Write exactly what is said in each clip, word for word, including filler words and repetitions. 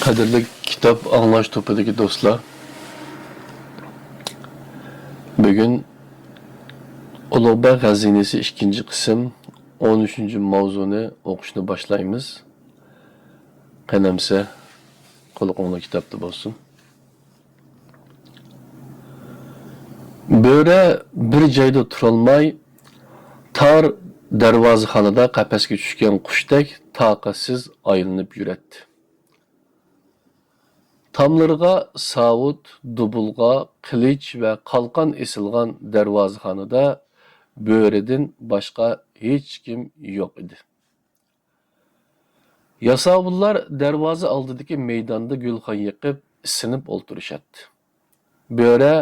قەدىرلىك كىتاب ئاڭلاش توپىدىكى دوستلار، بۈگۈن ئۇلۇغبەگ خەزىنىسى ئىككىنچى قىسىم ئون ئۈچىنچى ماۋزۇنى ئوقۇشنى باشلايمىز. قېنى ئەمسە، قۇلىقىڭلار كىتابتا بولسۇن. بۆرە بىر جايدا تۇرالماي، تار دەرۋازىخانىدا قەپەسكە چۈشكەن قۇشتەك تاقەتسىز ئايلىنىپ يۈرەتتى. تاملىرىغا ساۋۇت، دۇبۇلغا، قىلىچ ۋە قالقان ئېسىلغان دەرۋازىخانىدا بۆرىدىن باشقا ھېچكىم يوق ئىدى. ياساۋۇللار دەرۋازا ئالدىدىكى مەيداندا گۈلخان يېقىپ، ئىسسىنىپ ئولتۇرۇشاتتى. بۆرە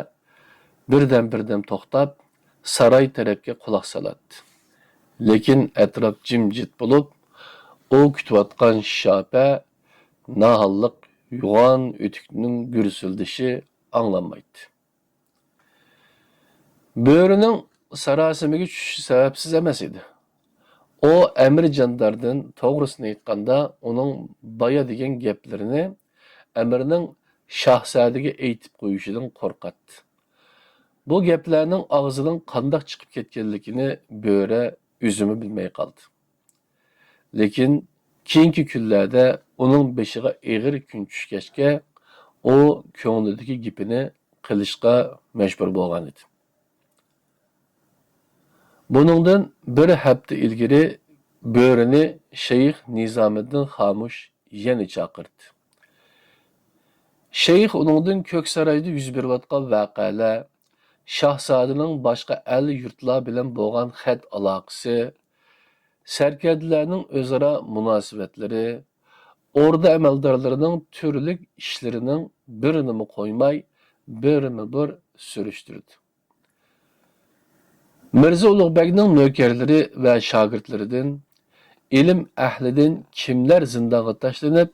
بىردەم-بىردەم توختاپ، ساراي تەرەپكە قۇلاق سالاتتى. لېكىن ئەتراپ جىمجىت بولۇپ، ئۇ كۈتۈۋاتقان شاپە، ناھاللىق يوغان ئۆتۈكنىڭ گۈرسۈلدىشى ئاڭلانمايتتى. بۆرىنىڭ ساراسىمىگە چۈشۈشى سەۋەبسىز ئەمەس ئىدى. ئۇ ئەمىر جانداردىن، توغرىسىنى ئېيتقاندا، ئۇنىڭ بايا دېگەن گەپلىرىنى ئەمىرنىڭ شاھزادىگە ئېيتىپ قويۇشىدىن قورقاتتى. بۇ گەپلەرنىڭ ئاغزىدىن قانداق چىقىپ كەتكەنلىكىنى بۆرە ئۆزىمۇ بىلمەي قالدى. لېكىن كېيىنكى كۈنلەردە ئۇنىڭ بېشىغا ئېغىر كۈن چۈشكەچكە، ئۇ كۆڭلىدىكى گېپىنى قىلىشقا مەجبۇر بولغان ئىدى. بۇنىڭدىن بىر ھەپتە ئىلگىرى بۆرىنى شەيخ نىزامىدىن خامۇش يەنە چاقىردى. شەيخ ئۇنىڭدىن كۆكسارايدا يۈز بېرىۋاتقان ۋەقەلەر، شاھزادىنىڭ باشقا ئەل-يۇرتلار بىلەن بولغان خەت ئالاقىسى، سەركەردىلەرنىڭ ئۆزئارا مۇناسىۋەتلىرى، ئوردا ئەمەلدارلىرىنىڭ تۈرلۈك ئىشلىرىنىڭ بىرىنىمۇ قويماي، بىرمۇبىر سۈرۈشتۈردى. مىرزا ئۇلۇغبەگنىڭ نۆكەرلىرى ۋە شاگىرتلىرىدىن، ئىلىم ئەھلىدىن كىملەر زىندانغا تاشلىنىپ،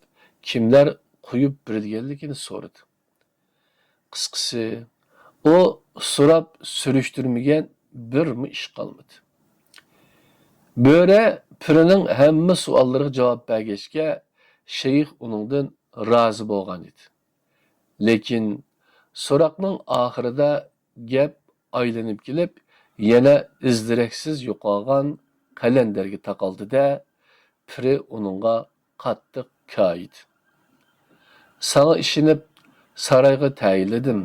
كىملەر قويۇپ بېرىلگەنلىكىنى سورىدى. قىسقىسى، ئۇ سوراپ سۈرۈشتۈرمىگەن بىرمۇ ئىش قالمىدى. بۆرە پىرىنىڭ ھەممە سوئاللىرىغا جاۋاب بەرگەچكە، شەيخ ئۇنىڭدىن رازى بولغان ئىدى. لېكىن سوراقنىڭ ئاخىرىدا گەپ ئايلىنىپ كېلىپ، يەنە ئىز-دېرەكسىز يوقالغان قەلەندەرگە تاقالدى-دە، پىرى ئۇنىڭغا قاتتىق كايىدى. ساڭا ئىشىنىپ سارايغا تەيىنلىدىم.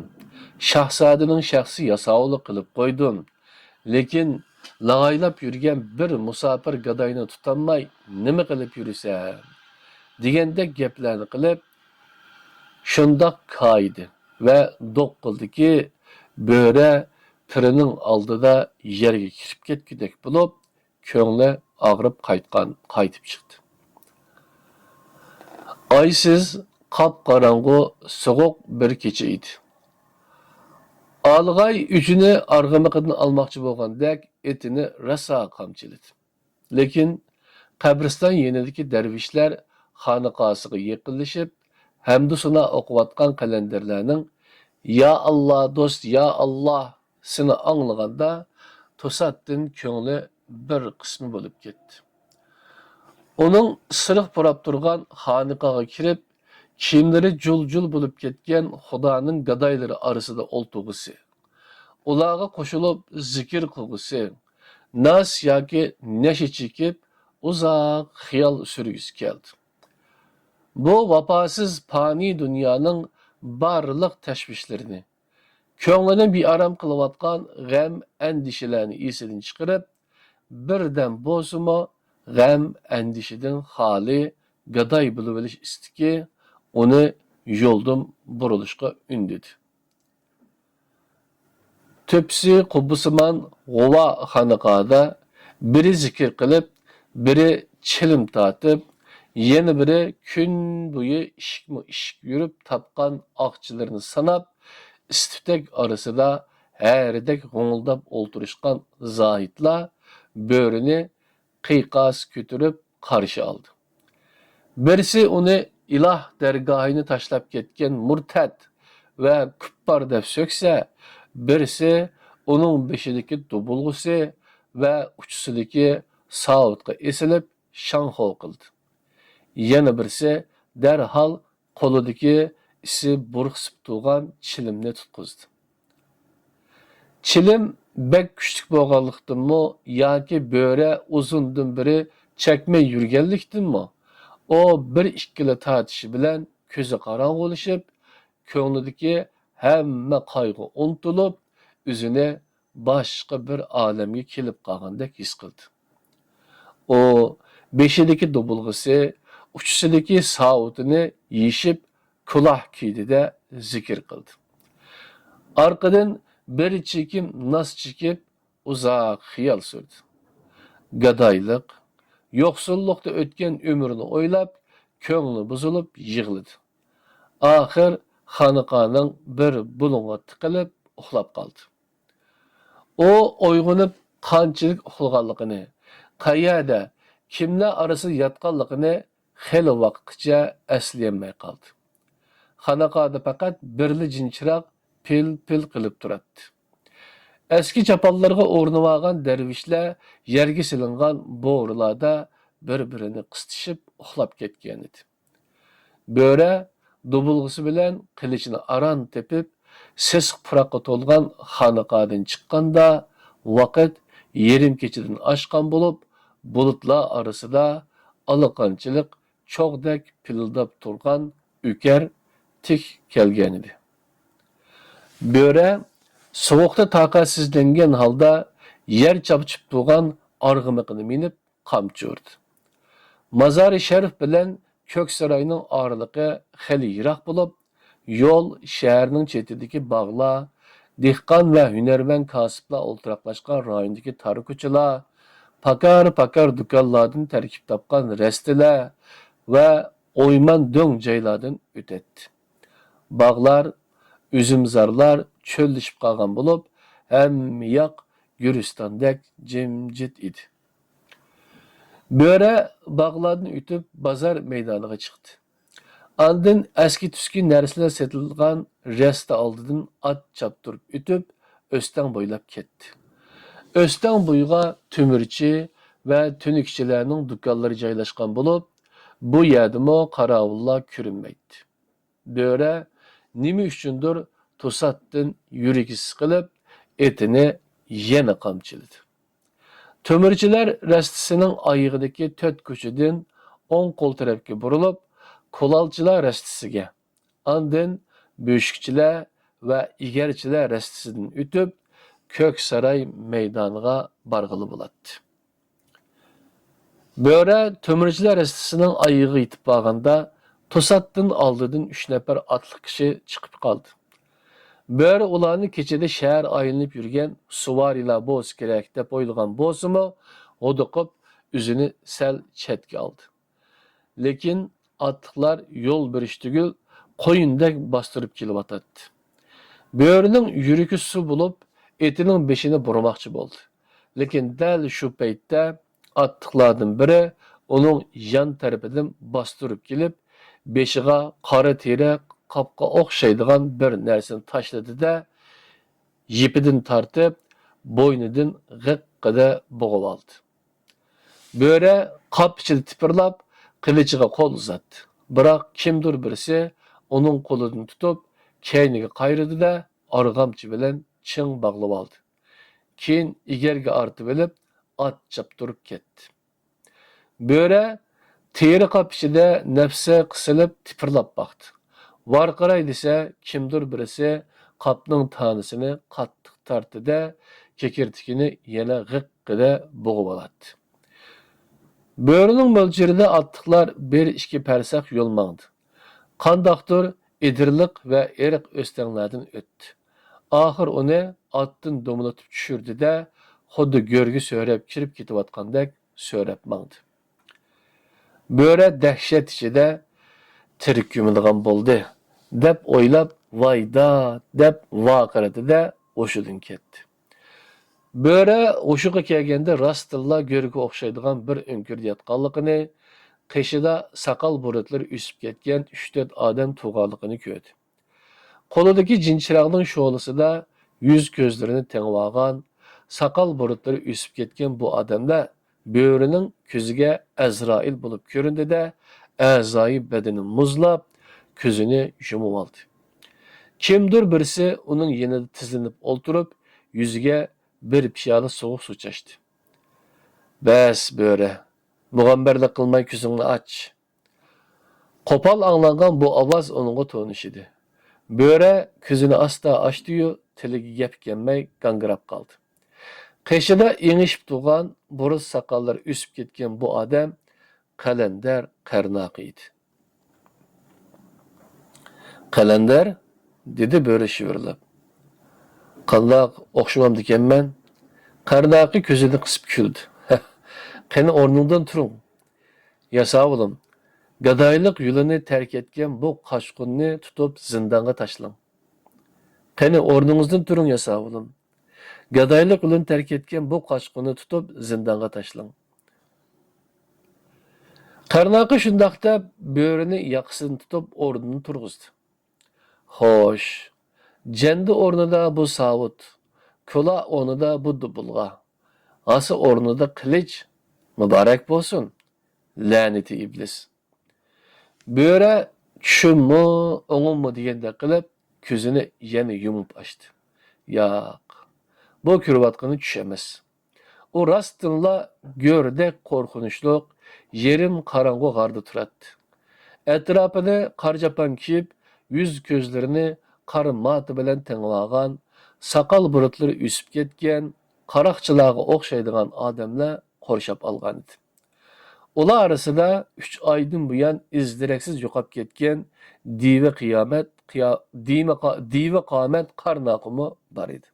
شاھزادىنىڭ شەخسىي ياساۋۇلى قىلىپ قويدۇم. لېكىن لاغايلاپ يۈرگەن بىر مۇساپىر گاداينى تۇتالماي نېمە قىلىپ يۈرىسەن؟ دېگەندەك گەپلەرنى قىلىپ، شۇنداق كايىدى ۋە دوققىلىدىكى بۆرە پىرىنىڭ ئالدىدا يەرگە كىرىپ كەتكۈدەك بولۇپ، كۆڭلى ئاغرىپ قايتقان، قايتىپ چىقتى. ئايسىز، قاپقاراڭغۇ، سوغۇق بىر كېچە ئىدى. ئالىغاي ئۈجىنى ئارغىمىقىدىن ئالماقچى بولغاندەك ئېتىنى راسا قامچىلىدى. لېكىن قەبرىستان يېنىدىكى دەرۋىشلەر خانىقاسىغا يېقىنلىشىپ، ھەمدۇسانا ئوقۇۋاتقان قەلەندەرلەرنىڭ «يا ئاللا، دوست، يا ئاللا» سىنى ئاڭلىغاندا، توساتتىن كۆڭلى بىر قىسما بولۇپ كەتتى. ئۇنىڭ ئىسسىق پۇراپ تۇرغان خانىقاغا كىرىپ، كىيىملىرى جۇل-جۇل بولۇپ كەتكەن خۇدانىڭ گادايلىرى ئارىسىدا ئولتۇرغۇسى، ئۇلارغا قوشۇلۇپ زىكىر قىلغۇسى، ناز ياكى نەشە چېكىپ، ئۇزاق خىيال سۈرگۈسى كەلدى. بۇ ۋاپاسىز پانىي دۇنيانىڭ بارلىق تەشۋىشلىرىنى، كۆڭلىنى بىئارام قىلىۋاتقان غەم-ئەندىشىلەرنى ئېسىدىن چىقىرىپ، بىردەم بولسىمۇ غەم-ئەندىشىدىن خالىي، گاداي بولۇۋېلىش ئىستىكى ئۇنى يولدىن بۇرۇلۇشقا ئۈندىدى. تۆپىسى قۇببىسىمان غۇۋا خانىقادا بىرى زىكىر قىلىپ، بىرى چىلىم تارتىپ، يەنە بىرى كۈن بويى ئىشىكمۇ ئىشىك يۈرۈپ تاپقان ئاقچىلىرىنى ساناپ، ئىستىپتەك ئارىسىدا ھەرىدەك غوڭۇلداپ ئولتۇرۇشقان زاھىتلار بۆرىنى قىيقاس كۆتۈرۈپ قارشى ئالدى. بىرسى ئۇنى ئىلاھ دەرگاھىنى تاشلاپ كەتكەن مۇرتەت ۋە كۇپپار دەپ سۆكسە، بىرسى ئۇنىڭ بېشىدىكى دۇبۇلغىسى ۋە ئۇچىسىدىكى ساۋۇتقا ئېسىلىپ شاڭخۇ قىلدى. يەنە بىرسى دەرھال قولىدىكى ئىسى بۇرقىسىپ تۇرغان چىلىمنى تۇتقۇزدى. چىلىم بەك كۈچلۈك بولغانلىقتىنمۇ ياكى بۆرە ئۇزۇندىن بېرى چەكمەي يۈرگەنلىكتىنمۇ، ئۇ بىر ئىككىلا تارتىشى بىلەن كۆزى قاراڭغۇلىشىپ، كۆڭلىدىكى ھەممە قايغۇ ئۇنتۇلۇپ، ئۆزىنى باشقا بىر ئالەمگە كېلىپ قالغاندەك ھېس قىلدى. ئۇ بېشىدىكى دۇبۇلغىسى، ئۇچىسىدىكى ساۋۇتىنى يېشىپ، كۇلاھ كىيدى-دە، زىكىر قىلدى. ئارقىدىن بىر چېكىم ناس چېكىپ، ئۇزاق خىيال سۈردى. گادايلىق، يوقسۇللۇقتا ئۆتكەن ئۆمرىنى ئويلاپ، كۆڭلى بۇزۇلۇپ يىغلىدى. ئاخىر خانىقانىڭ بىر بۇلۇڭىغا تىقىلىپ ئۇخلاپ قالدى. ئۇ ئويغىنىپ قانچىلىك ئۇخلىغانلىقىنى، قەيەردە، كىملەر ئارىسىدا ياتقانلىقىنى خېلى ۋاقىتقىچە ئەسلىيەلمەي قالدى. خانىقادا پەقەت بىرلا جىنچىراغ پىل-پىل قىلىپ تۇراتتى. ئەسكى چاپانلىرىغا ئورىنىۋالغان دەرۋىشلەر يەرگە سېلىنغان بورىلاردا بىر-بىرىنى قىستىشىپ ئۇخلاپ كەتكەنىدى. بۆرە دۇبۇلغىسى بىلەن قىلىچىنى ئاران تېپىپ، سېسىق پۇراققا تولغان خانىقادىن چىققاندا، ۋاقىت يېرىم كېچىدىن ئاشقان بولۇپ، بۇلۇتلار ئارىسىدا ئالىقانچىلىق چوغدەك پىلىلداپ تۇرغان ئۆكەر تىك كەلگەنىدى. بۆرە سوغۇقتا تاقەتسىزلەنگەن ھالدا يەر چاپچىپ تۇرغان ئارغىمىقىنى مىنىپ، قامچا ئۇردى. مازارى شەرىپ بىلەن كۆكساراينىڭ ئارىلىقى خېلى يىراق بولۇپ، يول شەھەرنىڭ چېتىدىكى باغلار، دېھقان ۋە ھۈنەرۋەن كاسىپلار ئولتۇراقلاشقان رايوندىكى تار كوچىلار، پاكار-پاكار دۇكانلاردىن تەركىب تاپقان رەستىلەر ۋە ئويمان دۆڭ جايلاردىن ئۆتەتتى. باغلار، ئۈزۈمزارلار چۆللىشىپ قالغان بولۇپ، ھەممە ياق گۈلىستاندەك جىمجىت ئىدى. بۆرە باغلاردىن ئۆتۈپ، بازار مەيدانىغا چىقتى. ئاندىن ئەسكى-تۈسكى نەرسىلەر سېتىلىدىغان رەستە ئالدىدىن ئات چاپتۇرۇپ ئۆتۈپ، ئۆستەڭ بويلاپ كەتتى. ئۆستەڭ بويىغا تۆمۈرچى ۋە تۈنۈكچىلەرنىڭ دۇكانلىرى جايلاشقان بولۇپ، بۇ يەردىمۇ قاراۋۇللار كۆرۈنمەيتتى. بۆرە نېمە ئۈچۈندۇر توساتتىن يۈرىكى سىقىلىپ، ئېتىنى يەنە قامچىلىدى. تۆمۈرچىلەر رەستىسىنىڭ ئايىغىدىكى تۆت كوچىدىن ئوڭ قول تەرەپكە بۇرۇلۇپ، كۇلالچىلار رەستىسىگە، ئاندىن بۆشۈكچىلەر ۋە ئېگەرچىلەر رەستىسىدىن ئۆتۈپ، كۆكساراي مەيدانىغا بارغىلى بولاتتى. بۆرە تۆمۈرچىلەر رەستىسىنىڭ ئايىغىغا يېتىپ بارغاندا، توساتتىن ئالدىدىن ئۈچ نەپەر ئاتلىق كىشى چىقىپ قالدى. بۆرە ئۇلارنى كېچىدە شەھەر ئايلىنىپ يۈرگەن سۇۋارىيلار بولسا كېرەك دەپ ئويلىغان بولسىمۇ، ھودۇقۇپ ئۆزىنى سەل چەتكە ئالدى. لېكىن ئاتلىقلار يول بېرىش تۈگۈل، قويۇندەك باستۇرۇپ كېلىۋاتاتتى. بۆرىنىڭ يۈرىكى سۇ بولۇپ، ئېتىنىڭ بېشىنى بۇرىماقچى بولدى. لېكىن دەل شۇ پەيتتە ئاتلىقلاردىن بىرى ئۇنىڭ يان تەرىپىدىن باستۇرۇپ كېلىپ، بېشىغا قارا تېرە قاپقا ئوخشايدىغان بىر نەرسىنى تاشلىدى-دە، يىپىدىن تارتىپ، بوينىدىن غىققىدە بوغۇۋالدى. بۆرە قاپ ئىچىدە تىپىرلاپ، قىلىچىغا قول ئۇزاتتى. بىراق كىمدۇر بىرسى ئۇنىڭ قولىدىن تۇتۇپ، كەينىگە قايرىدى-دە، ئارغامچا بىلەن چىڭ باغلىۋالدى. كېيىن ئېگەرگە ئارتىۋېلىپ، ئات چاپتۇرۇپ كەتتى. بۆرە تېرە قاپ ئىچىدە نەپسى قىسىلىپ تىپىرلاپ باقتى. ۋارقىراي دېسە، كىمدۇر بىرسى قاپنىڭ تانىسىنى قاتتىق تارتتى-دە، كېكىرتىكىنى يەنە غىققىدە بوغۇۋالاتتى. بۆرىنىڭ مۆلچىرىدە ئاتلىقلار بىر ئىككى پەرسەخ يول ماڭدى. قانداقتۇر ئېدىرلىق ۋە ئېرىق ئۆستەڭلەردىن ئۆتتى. ئاخىر ئۇنى ئاتتىن دومىلىتىپ چۈشۈردى-دە، خۇددى گۆرگە سۆرەپ كىرىپ كېتىۋاتقاندەك سۆرەپ ماڭدى. بۆرە دەھشەت ئىچىدە، «تىرىك كۆمۈلىدىغان بولدى» دەپ ئويلاپ، «ۋاي داد» دەپ ۋارقىرىدى-دە، ھوشىدىن كەتتى. بۆرە ھوشىغا كەلگەندە راستتىنلا گۆرگە ئوخشايدىغان بىر ئۆڭكۈردە ياتقانلىقىنى، قېشىدا ساقال بۇرۇتلىرى ئۆسۈپ كەتكەن ئۈچ-تۆت ئادەم تۇرغانلىقىنى كۆردى. قولىدىكى جىنچىراغنىڭ شولىسىدا يۈز-كۆزلىرىنى تېڭىۋالغان، ساقال بۇرۇتلىرى ئۆسۈپ كەتكەن بۇ ئادەملەر بۆرىنىڭ كۆزىگە ئەزرائىل بولۇپ كۆرۈندى-دە، ئەزايى بەدىنى مۇزلاپ، كۆزىنى يۇمۇۋالدى. كىمدۇر بىرسى ئۇنىڭ يېنىدا تىزلىنىپ ئولتۇرۇپ، يۈزىگە بىر پىيالە سوغۇق سۇ چاچتى. بەس، بۆرە، مۇغەمبەرلىك قىلماي كۆزۈڭنى ئاچ. قوپال ئاڭلانغان بۇ ئاۋاز ئۇنىڭغا تونۇش ئىدى. بۆرە كۆزىنى ئاستا ئاچتى-يۇ، تىلىگە گەپ كەلمەي گاڭگىراپ قالدى. قېشىدا ئېڭىشىپ تۇرغان بۇرۇت ساقاللىرى ئۆسۈپ كەتكەن بۇ ئادەم قەلەندەر قەرناقى ئىدى. قەلەندەر، دېدى بۆرە شىۋىرلاپ. قانداق، ئوخشىمامدىكەنمەن؟ قەرناقى كۆزىنى قىسىپ كۈلدى. قېنى ئورنۇڭدىن تۇرۇڭ. ياساۋۇلۇم، گادايلىق يولىنى تەرك ئەتكەن بۇ قاچقۇننى تۇتۇپ زىندانغا تاشلاڭ. قېنى ئورنىڭىزدىن تۇرۇڭ، ياساۋۇلۇم. گادايلىق يولىنى تەرك ئەتكەن بۇ قاچقۇننى تۇتۇپ زىندانغا تاشلاڭ. قەرناقى شۇنداق دەپ، بۆرىنى ياقىسىدىن تۇتۇپ ئورنىدىن تۇرغۇزدى. خوش، جەندە ئورنىدا بۇ ساۋۇت، كۇلا ئورنىدا بۇ دۇبۇلغا، ھاسا ئورنىدا قىلىچ، مۇبارەك بولسۇن، لەنىتى ئىبلىس. بۆرە چۈشۈممۇ، ئوڭۇممۇ دېگەندەك قىلىپ، كۆزىنى يەنە يۇمۇپ ئاچتى. ياق، بۇ كۆرۈۋاتقىنى چۈش ئەمەس. ئۇ راستتىنلا گۆردەك قورقۇنچلۇق، يېرىم قاراڭغۇ غاردا تۇراتتى. ئەتراپىنى قارا چاپان كىيىپ، يۈز-كۆزلىرىنى قارا ماتا بىلەن تېڭىۋالغان، ساقال بۇرۇتلىرى ئۆسۈپ كەتكەن، قاراقچىلارغا ئوخشايدىغان ئادەملەر قورشاپ ئالغانىدى. ئۇلار ئارىسىدا ئۈچ ئايدىن بۇيان ئىز-دېرەكسىز يوقاپ كەتكەن دىۋە قىيامەت، قىيا-، دىمە قا-، دىۋە قامەت قارناقىمۇ بار ئىدى.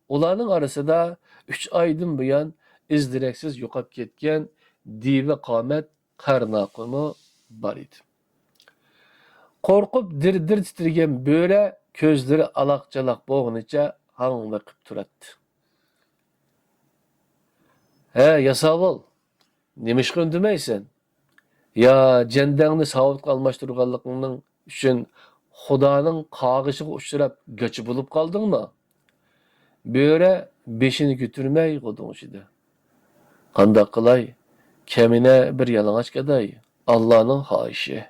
ئۇلارنىڭ ئارىسىدا ئۈچ ئايدىن بۇيان ئىز-دېرەكسىز يوقاپ كەتكەن دىۋە قامەت قارناقىمۇ بار ئىدى. قورقۇپ دىر-دىر تىترىگەن بۆرە كۆزلىرى ئالاق-چالاق بولغىنىچە ھاڭۋېقىپ تۇراتتى. ھە، ياساۋۇل، نېمىشقا ئۈندىمەيسەن؟ يا جەندەڭنى ساۋۇتقا ئالماشتۇرغانلىقىڭنىڭ ئۈچۈن خۇدانىڭ قاغىشىغا ئۇچراپ گاچا بولۇپ قالدىڭمۇ؟ بۆرە بېشىنى كۆتۈرمەي غودۇڭشىدى. قانداق قىلاي؟ كەمىنە بىر يالىڭاچ گاداي، ئاللانىڭ خاھىشى.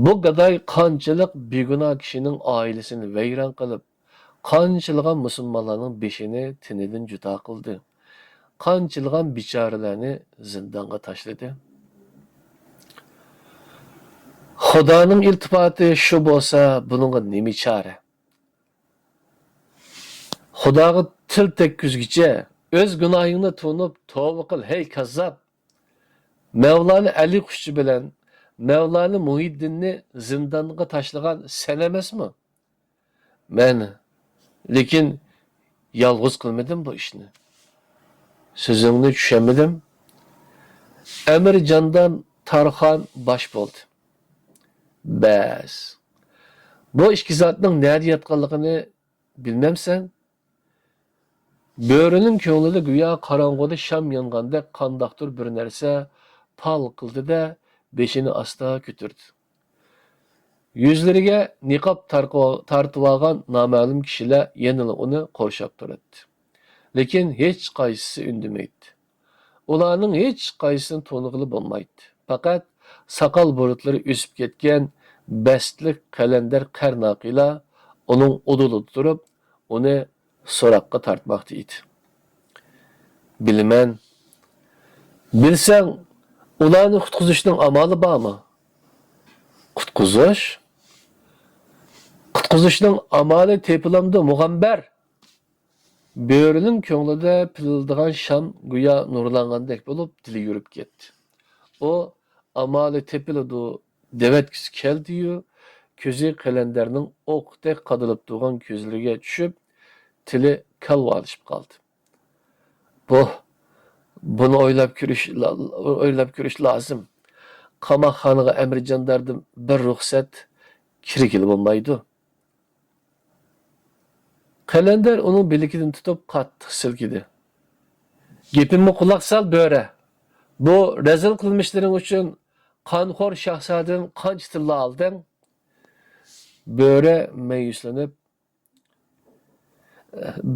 بۇ گاداي قانچىلىق بىگۇناھ كىشىنىڭ ئائىلىسىنى ۋەيران قىلىپ، قانچىلىغان مۇسۇلمانلارنىڭ بېشىنى تېنىدىن جۇدا قىلدى. قانچىلىغان بىچارىلەرنى زىندانغا تاشلىدى. خۇدانىڭ ئىلتىپاتى شۇ بولسا، بۇنىڭغا نېمە چارە؟ خۇداغا تىل تەگكۈزگىچە ئۆز گۇناھىڭنى تونۇپ، توۋا قىل، ھەي كاززاپ! مەۋلانە ئەلى قۇشچى بىلەن مەۋلانە مۇھىدىننى زىندانغا تاشلىغان سەن ئەمەسمۇ؟ مەن، لېكىن يالغۇز قىلمىدىم بۇ ئىشنى. سۆزۈڭنى چۈشەنمىدىم. ئەمىر جاندان تارخان باش بولدى. بەس. بۇ ئىككى زاتنىڭ نەدە ياتقانلىقىنى بىلمەمسەن؟ بۆرىنىڭ كۆڭلىدە گويا قاراڭغۇدا شام يانغاندەك قانداقتۇر بىر نەرسە پالقىلدىدە، بېشىنى ئاستا كۆتۈردى. يۈزلىرىگە نىقاب تارقىۋال-، تارتىۋالغان نامەلۇم كىشىلەر يەنىلا ئۇنى قورشاپ تۇراتتى. لېكىن ھېچقايسىسى ئۈندىمەيتتى. ئۇلارنىڭ ھېچقايسىسىنى تونۇغىلى بولمايتتى. پەقەت ساقال بۇرۇتلىرى ئۆسۈپ كەتكەن بەستلىك قەلەندەر قەرناقىلا ئۇنىڭ ئۇدۇلىدا تۇرۇپ، ئۇنى سوراققا تارتماقتا ئىدى. بىلىمەن. بىلسەڭ، ئۇلارنى قۇتقۇزۇشنىڭ ئامالى بارمۇ؟ قۇتقۇزۇش؟ قۇتقۇزۇشنىڭ ئامالى تېپىلامدۇ، مۇغەمبەر؟ بۆرىنىڭ كۆڭلىدە پىلىلدىغان شام گويا نۇرلانغاندەك بولۇپ، دىلى يورۇپ كەتتى. ئۇ ئامالى تېپىلىدۇ دەۋەتكۈسى كەلدى-يۇ، كۆزى قەلەندەرنىڭ ئوقتەك قادىلىپ تۇرغان كۆزلىرىگە چۈشۈپ، تىلى كالۋالىشىپ قالدى. بۇ، بۇنى ئويلاپ كۆرۈش، ئويلاپ كۆرۈش لازىم. قاماقخانىغا ئەمىر جانداردىن بىر رۇخسەت كىرگىلى بولمايدۇ. قەلەندەر ئۇنىڭ بىلىكىدىن تۇتۇپ قاتتىق سىلكىدى. گېپىمگە قۇلاق سال، بۆرە! بۇ رەزىل قىلمىشلىرىڭ ئۈچۈن قانخور شاھزادىدىن قانچە تىللا ئالدىڭ؟ بۆرە مەيۈسلىنىپ،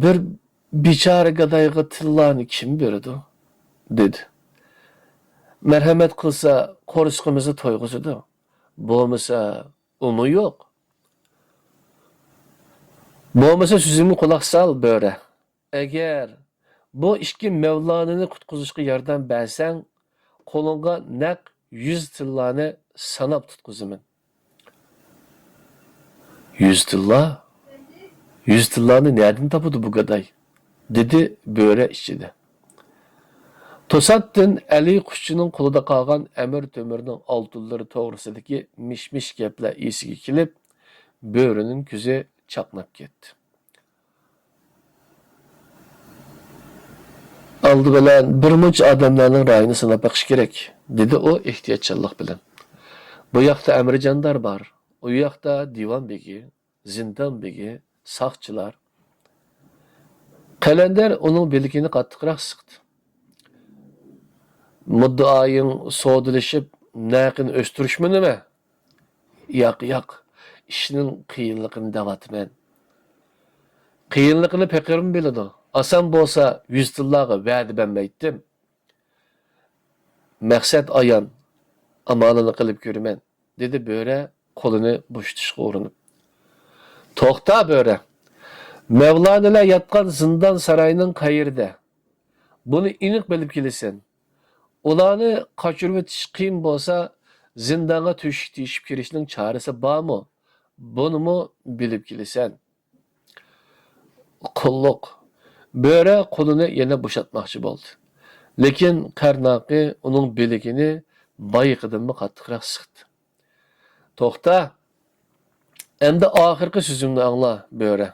بىر بىچارە گادايغا تىللانى كىم بېرىدۇ؟ دېدى. مەرھەمەت قىلسا، قورسىقىمىزنى تويغۇزىدۇ. بولمىسا، ئۇمۇ يوق. بولمىسا سۆزۈمگە قۇلاق سال، بۆرە. ئەگەر بۇ ئىككى مەۋلانىنى قۇتقۇزۇشقا ياردەم بەرسەڭ، قولۇڭغا نەق يۈز تىللانى ساناپ تۇتقۇزىمەن. يۈز تىللا؟ يۈز تىللانى نەدىن تاپىدۇ بۇ گاداي؟ دېدى بۆرە ئىچىدە. توساتتىن ئەلى قۇشچىنىڭ قولىدا قالغان ئەمىر تۆمۈرنىڭ ئالتۇنلىرى توغرىسىدىكى مىش-مىش گەپلەر ئېسىگە كېلىپ، بۆرىنىڭ كۆزى چاقناپ كەتتى. ئالدى بىلەن بىر مۇنچە ئادەملەرنىڭ رايىنى سىناپ بېقىش كېرەك، دېدى ئۇ ئېھتىياتچانلىق بىلەن. بۇ ياقتا ئەمىر جاندار بار، ئۇ ياقتا دىۋان بېگى، زىندان بېگى، ساقچىلار. قەلەندەر ئۇنىڭ بىلىكىنى قاتتىقراق سىقتى. مۇددىئايىڭ سودىلىشىپ نەقىنى ئۆستۈرۈشمۇ نېمە؟ ياق، ياق، ئىشنىڭ قىيىنلىقىنى دەۋاتىمەن. قىيىنلىقىنى پېقىرمۇ بىلىدۇ. ئاسان بولسا يۈز تىللاغا ۋەدە بەرمەيتتىم. مەقسەت ئايان، ئامالىنى قىلىپ كۆرىمەن، دېدى بۆرە قولىنى بوشىتىشقا ئۇرۇنۇپ. توختا، بۆرە! مەۋلانىلەر ياتقان زىندان ساراينىڭ قەيىرىدە؟ بۇنى ئېنىق بىلىپ كېلىسەن. ئۇلارنى قاچۇرۇۋېتىش قىيىن بولسا، زىندانغا تۆشۈك تېشىپ كىرىشنىڭ چارىسى بارمۇ؟ بۇنىمۇ بىلىپ كېلىسەن. قۇللۇق. بۆرە قولىنى يەنە بوشاتماقچى بولدى. لېكىن قەرناقى ئۇنىڭ بىلىكىنى بايىقىدىنمۇ قاتتىقراق سىقتى. توختا! ئەمدى ئاخىرقى سۆزۈمنى ئاڭلا، بۆرە.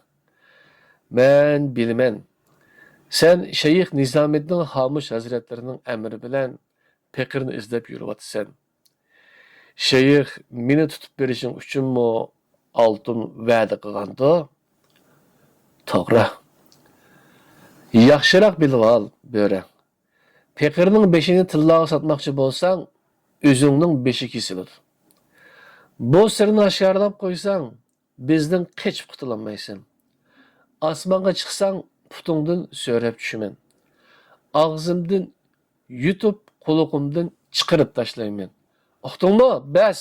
مەن بىلىمەن، سەن شەيخ نىزامىددىن خامۇش ھەزرەتلىرىنىڭ ئەمرى بىلەن پېقىرنى ئىزدەپ يۈرۈۋاتىسەن. شەيخ مېنى تۇتۇپ بېرىشىڭ ئۈچۈنمۇ ئالتۇن ۋەدە قىلغاندۇ؟ توغرا. ياخشىراق بىلىۋال، بۆرە. پېقىرنىڭ بېشىنى تىللاغا ساتماقچى بولساڭ، ئۆزۈڭنىڭ بېشى كېسىلىدۇ. بۇ سىرنى ئاشكارىلاپ قويساڭ، بىزدىن قېچىپ قۇتۇلالمايسەن. ئاسمانغا چىقساڭ، پۇتۇڭدىن سۆرەپ چۈشىمەن. ئاغزىمدىن يۇتۇپ، قۇلىقىمدىن چىقىرىپ تاشلايمەن. ئۇقتۇڭمۇ؟ بەس!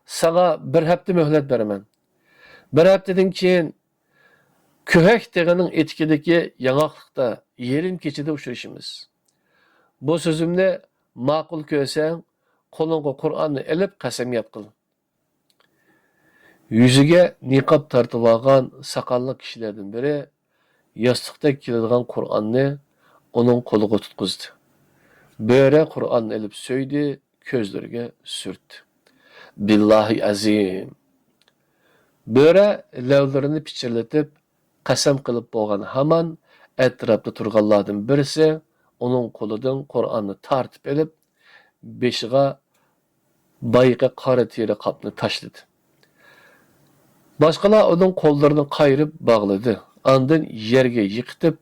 ساڭا بىر ھەپتە مۆھلەت بېرىمەن. بىر ھەپتىدىن كېيىن كۆھەك تېغىنىڭ ئېتىكىدىكى ياڭاقلىقتا يېرىم كېچىدە ئۇچرىشىمىز. بۇ سۆزۈمنى ماقۇل كۆرسەڭ، قولۇڭغا قۇرئاننى ئېلىپ قەسەمياد قىل. يۈزىگە نىقاب تارتىۋالغان ساقاللىق كىشىلەردىن بىرى ياستۇقتەك كېلىدىغان قۇرئاننى ئۇنىڭ قولىغا تۇتقۇزدى. بۆرە قۇرئاننى ئېلىپ سۆيدى، كۆزلىرىگە سۈرتتى. بىللاھى ئەزىم! بۆرە لەۋلىرىنى پىچىرلىتىپ، قەسەم قىلىپ بولغان ھامان، ئەتراپتا تۇرغانلاردىن بىرسى ئۇنىڭ قولىدىن قۇرئاننى تارتىپ ئېلىپ، بېشىغا بايىقى قارا تېرە قاپنى تاشلىدى. باشقىلار ئۇنىڭ قوللىرىنى قايرىپ باغلىدى. ئاندىن يەرگە يىقىتىپ،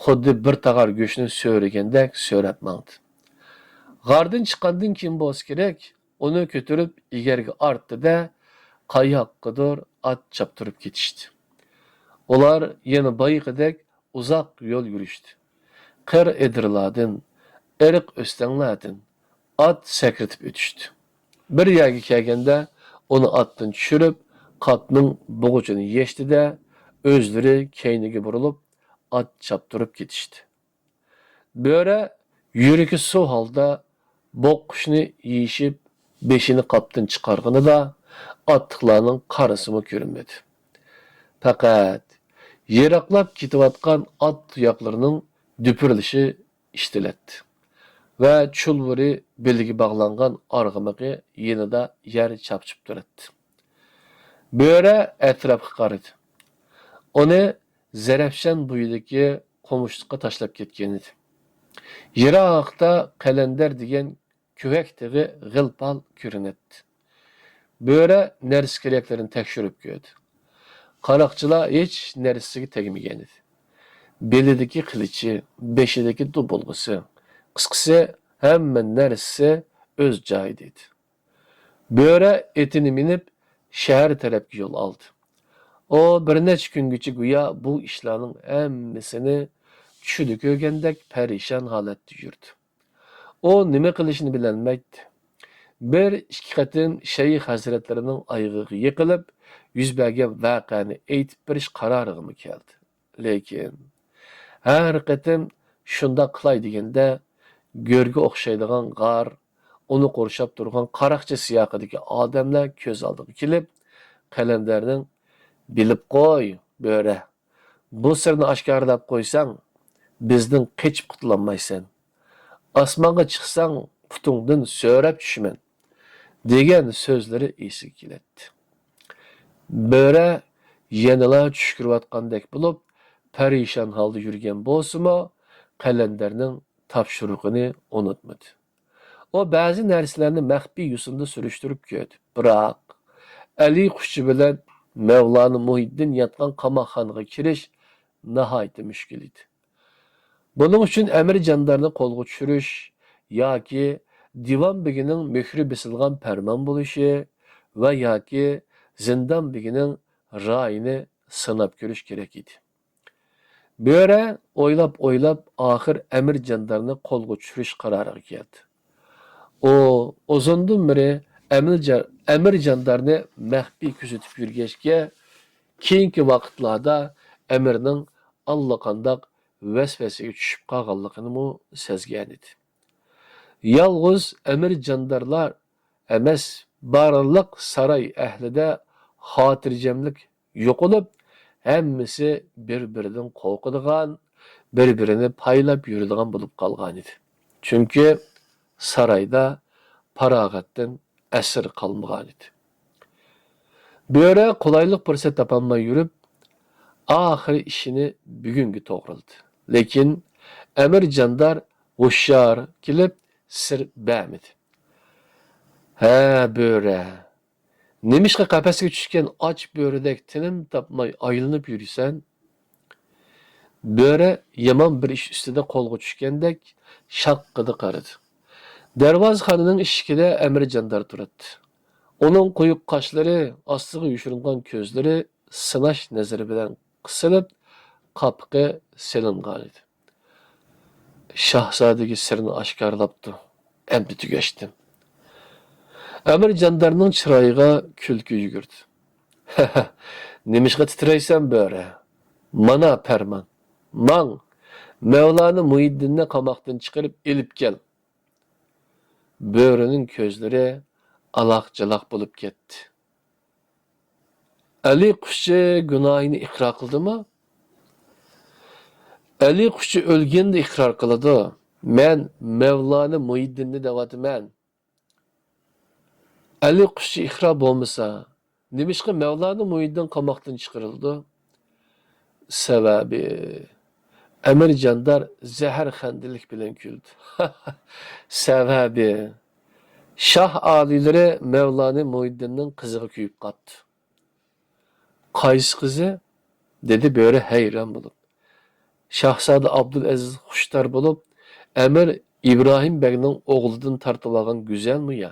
خۇددى بىر تاغار گۆشنى سۆرىگەندەك سۆرەپ ماڭدى. غاردىن چىققاندىن كېيىن بولسا كېرەك، ئۇنى كۆتۈرۈپ ئېگەرگە ئارتتى-دە، قاياققىدۇر ئات چاپتۇرۇپ كېتىشتى. ئۇلار يەنە بايىقىدەك ئۇزاق يول يۈرۈشتى. قىر ئېدىرلاردىن، ئېرىق ئۆستەڭلەردىن ئات سەكرىتىپ ئۆتۈشتى. بىر يەرگە كەلگەندە، ئۇنى ئاتتىن چۈشۈرۈپ، قاپنىڭ بوغۇچىنى يەشتى-دە، ئۆزلىرى كەينىگە بۇرۇلۇپ، ئات چاپتۇرۇپ كېتىشتى. بۆرە يۈرىكى سۇ ھالدا بوغقۇچنى يېشىپ، بېشىنى قاپتىن چىقارغىنىدا، ئاتلىقلارنىڭ قارىسىمۇ كۆرۈنمىدى. پەقەت يىراقلاپ كېتىۋاتقان ئات تۇياقلىرىنىڭ دۈپۈرلىشى ئىشتىلەتتى ۋە چۇلۋۇرى بېلىگە باغلانغان ئارغىمىقى يېنىدا يەر چاپچىپ تۇراتتى. بۆرە ئەتراپقا قارىدى. ئۇنى زەرەپشان بويىدىكى قومۇشلۇققا تاشلاپ كەتكەنىدى. يىراقتا قەلەندەر دېگەن كۆۋەك تېغى غىل-پال كۆرۈنەتتى. بۆرە نەرسە-كېرەكلىرىنى تەكشۈرۈپ كۆردى. قاراقچىلار ھېچ نەرسىسىگە تەگمىگەنىدى. بېلىدىكى قىلىچى، بېشىدىكى دۇبۇلغىسى، قىسقىسى، ھەممە نەرسىسى ئۆز جايىدا ئىدى. بۆرە ئېتىنى مىنىپ، شەھەر تەرەپكە يول ئالدى. ئۇ بىر نەچچە كۈنگىچە گويا بۇ ئىشلارنىڭ ھەممىسىنى چۈشىدە كۆرگەندەك پەرىشان ھالەتتە يۈردى. ئۇ نېمە قىلىشنى بىلەلمەيتتى. بىر ئىككى قېتىم شەيخ ھەزرەتلىرىنىڭ ئايىغىغا يىقىلىپ، يۈز بەرگەن ۋەقەنى ئېيتىپ بېرىش قارارىغىمۇ كەلدى. لېكىن ھەر قېتىم شۇنداق قىلاي دېگەندە، گۆرگە ئوخشايدىغان غار، ئۇنى قورشاپ تۇرغان قاراقچى سىياقىدىكى ئادەملەر كۆز ئالدىغا كېلىپ، قەلەندەرنىڭ، «بىلىپ قوي، بۆرە، بۇ سىرنى ئاشكارىلاپ قويساڭ، بىزدىن قېچىپ قۇتۇلالمايسەن. ئاسمانغا چىقساڭ، پۇتۇڭدىن سۆرەپ چۈشىمەن» دېگەن سۆزلىرى ئېسىگە كېلەتتى. بۆرە يەنىلا چۈش كۆرۈۋاتقاندەك بولۇپ، پەرىشان ھالدا يۈرگەن بولسىمۇ، قەلەندەرنىڭ تاپشۇرۇقىنى ئۇنتۇمىدى. ئۇ بەزى نەرسىلەرنى مەخپىي يوسۇندا سۈرۈشتۈرۈپ كۆردى. بىراق، ئەلى قۇشچى بىلەن مەۋلانا مۇھىتدىن ياتقان قاماقخانىغا كىرىش ناھايىتى مۈشكۈل ئىدى. بۇنىڭ ئۈچۈن ئەمىر جاندارنى قولغا چۈشۈرۈش ياكى دىۋان بېگىنىڭ مۆھرى بېسىلغان پەرمان بولۇشى ۋە ياكى زىندان بېگىنىڭ رايىنى سىناپ كۆرۈش كېرەك ئىدى. بۆرە ئويلاپ-ئويلاپ، ئاخىر ئەمىر جاندارنى قولغا چۈشۈرۈش قارارىغا كەلدى. ئۇ ئۇزۇندىن بېرى ئەمىر جا-، ئەمىر جاندارنى مەخپىي كۆزىتىپ يۈرگەچكە، كېيىنكى ۋاقىتلاردا ئەمىرنىڭ ئاللىقانداق ۋەسۋەسىگە چۈشۈپ قالغانلىقىنىمۇ سەزگەنىدى. يالغۇز ئەمىر جاندارلار ئەمەس، بارلىق ساراي ئەھلىدە خاتىرجەملىك يوقىلىپ، ھەممىسى بىر-بىرىدىن قورقىدىغان، بىر-بىرىنى پايلاپ يۈرىدىغان بولۇپ قالغانىدى. چۈنكى سارايدا پاراغەتتىن ئەسەر قالمىغانىدى. بۆرە قولايلىق پۇرسەت تاپالماي يۈرۈپ، ئاخىرى ئىشىنى بۈگۈنگە توغرىلىدى. لېكىن ئەمىر جاندار ھوشيار كېلىپ سىر بەرمىدى. ھە، بۆرە، نېمىشقا قەپەسكە چۈشكەن ئاچ بۆرىدەك تىنىم تاپماي ئايلىنىپ يۈرىسەن؟ بۆرە يامان بىر ئىش ئۈستىدە قولغا چۈشكەندەك شاققىدە قارىدى. دەرۋازىخانىنىڭ ئىشىكىدە ئەمىر جاندار تۇراتتى. ئۇنىڭ قويۇق قاشلىرى، ئاستىغا يوشۇرۇنغان كۆزلىرى سىناش نەزىرى بىلەن قىسىلىپ، قاپىقى سېلىنغانىدى. شاھزادىگە سىرنى ئاشكارىلاپتۇ. ئەمدى تۈگەشتىم. ئەمىر جاندارنىڭ چىرايىغا كۈلكە يۈگۈردى. نېمىشقا تىترەيسەن، بۆرە؟ مانا پەرمان. ماڭ، مەۋلانا مۇھىددىننى قاماقتىن چىقىرىپ ئېلىپ كەل. بۆرىنىڭ كۆزلىرى ئالاق-جالاق بولۇپ كەتتى. ئەلى قۇشچى گۇناھىنى ئىقرار قىلدىمۇ؟ ئەلى قۇشچى ئۆلگەندە ئىقرار قىلىدۇ. مەن مەۋلانا مۇھىددىننى دەۋاتىمەن. ئەلى قۇشچى ئىقرار بولمىسا، نېمىشقا مەۋلانا مۇھىددىن قاماقتىن چىقىرىلىدۇ؟ سەۋەبى، ئەمىر جاندار زەھەر خەندىلىك بىلەن كۈلدى. سەۋەبى، شاھ ئالىيلىرى مەۋلانا مۇھىددىننىڭ قىزىغا كۆيۈپ قاپتۇ. قايسى قىزى؟ دېدى بۆرە ھەيران بولۇپ. شاھزادە ئابدۇلئەزىز خۇشتار بولۇپ، ئەمىر ئىبراھىم بەگنىڭ ئوغلىدىن تارتىۋالغان گۈزەلمۇ يا؟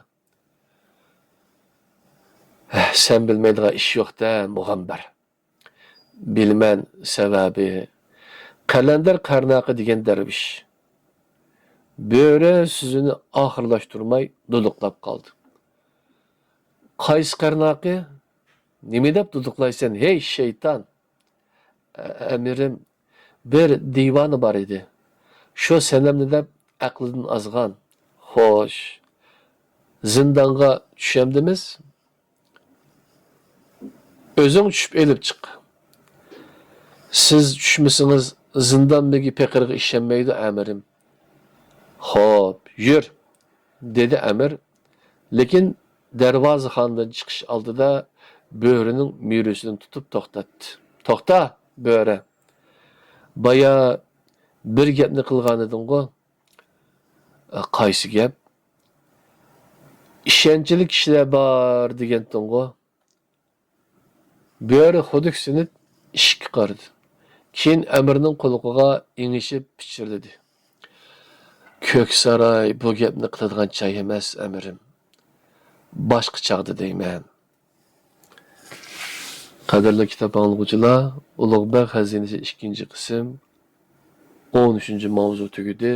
ھە، سەن بىلمەيدىغان ئىش يوق-دە، مۇغەمبەر. بىلىمەن، سەۋەبى، قەلەندەر قەرناقى دېگەن دەرۋىش. بۆرە سۆزىنى ئاخىرلاشتۇرماي دۇدۇقلاپ قالدى. قايسى قەرناقى؟ نېمە دەپ دۇدۇقلايسەن، ھەي شەيتان؟ ئە-، ئەمىرىم، بىر دىۋانە بار ئىدى. شۇ سەنەمنى دەپ ئەقلىدىن ئازغان. خوش، زىندانغا چۈشەمدىمىز؟ ئۆزۈڭ چۈشۈپ ئېلىپ چىق. سىز چۈشمىسىڭىز، زىندان بېگى پېقىرغا ئىشەنمەيدۇ، ئەمىرىم. خوپ، يۈر، دېدى ئەمىر. لېكىن دەرۋازىخانىدىن چىقىش ئالدىدا بۆرىنىڭ مۈرىسىدىن تۇتۇپ توختاتتى. توختا، بۆرە. بايا بىر گەپنى قىلغانىدىڭغۇ؟ قايسى گەپ؟ ئىشەنچلىك كىشىلەر بار دېگەنتىڭغۇ؟ بۆرە خۇدۈكسىنىپ ئىشىككە قارىدى. كېيىن ئەمىرنىڭ قۇلىقىغا ئېڭىشىپ پىچىرلىدى. كۆكساراي بۇ گەپنى قىلىدىغان جاي ئەمەس، ئەمىرىم. باشقا چاغدا دەيمەن. قەدىرلىك كىتاب ئاڭلىغۇچىلار، ئۇلۇغبەگ خەزىنىسى ئىككىنچى قىسىم، ئون ئۈچىنچى ماۋزۇ تۈگىدى.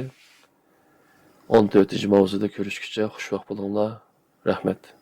ئون تۆتىنچى ماۋزۇدا كۆرۈشكىچە خۇشۋاق بولۇڭلار. رەھمەت.